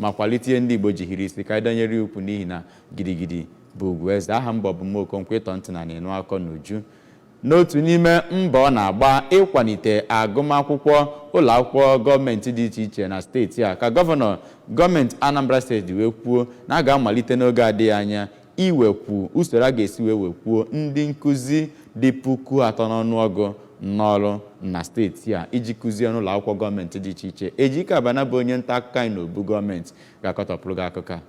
Ma kwalite ihe ndị Igbo ji hiri isi ka anyị dọnyere ukwu, n'ihi na gidigidi bụ ugwu eze. Aha m bụ Ọbụm Okonkwo. Ịtọ ntị na ịnụ akụkọ n'uju. N'otu n'ime mbọ ọ na-agba ịkwalite agụmakwụkwọ ụlọ akwụkwọ gọọmenti dị iche iche na steeti a, ka gọvanọ gọọmenti Anambra Steeti wee kwuo na a ga-amalite n'oge adịghị anya iwekwu usoro a ga-esi wee wekwuo ndị nkụzi dị 3000 n'ọnụọgụ n'ọrụ na steeti a iji kụzie n'ụlọ akwụkwọ gọọmenti dị iche iche. Ejike Abana bụ onye nta akụkọ anyị n'obu gọọmenti ga-akọtọpụrụ gị akụkọ a.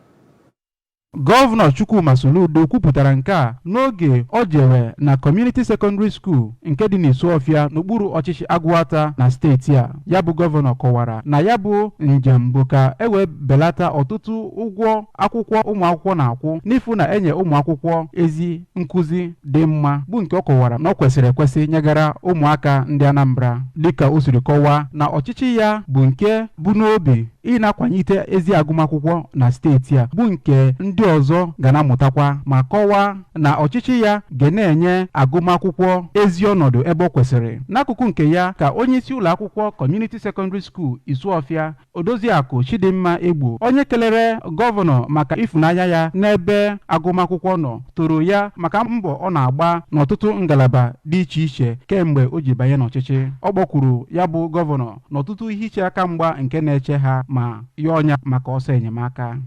Gọvanọ Chukwuma Soludo kwupụtara nke a n'oge o jere na Community Secondary School nke dị n'Isuọfịa, n'okpuru ọchịchị Agụata na steeti a. Ya bụ gọvanọ kọwara na ya bụ njem bụ ka e wee belata ọtụtụ ụgwọ akwụkwọ ụmụ akwụkwọ na-akwụ, n'ịfụ na enye ụmụ akwụkwọ ezi nkụzi dị mma, bụ nke ọ kọwara na ọ kwesịrị ekwesị nyegara ụmụaka ndị Anambra. Dịka o siri kọwaa na ọchịchị ya bụ nke bụ n'obi ị na-akwalite ezi agụmakwụkwọ na steeti a, bụ nke ndị ọzọ ga na-amụtakwa, ma kọwaa na ọchịchị ya ga na-enye agụmakwụkwọ ezi ọnọdụ ebe ọ kwesịrị. N'akụkụ nke ya, ka onyeisi ụlọ akwụkwọ Community Secondary School Isuọfịa, Odoziakụ Chidimma Egbo, onye kelere gọvanọ maka ịfụnanya ya n'ebe agụmakwụkwọ nọ, toro ya maka mbọ ọ na-agba n'ọtụtụ ngalaba dị iche iche kemgbe o ji banye n'ọchịchị. Ọ kpọkwuru ya bụ gọvanọ n'ọtụtụ ihe iche aka mgba nke na-eche ha, ma yọọ ya maka ọsọ enyemaka.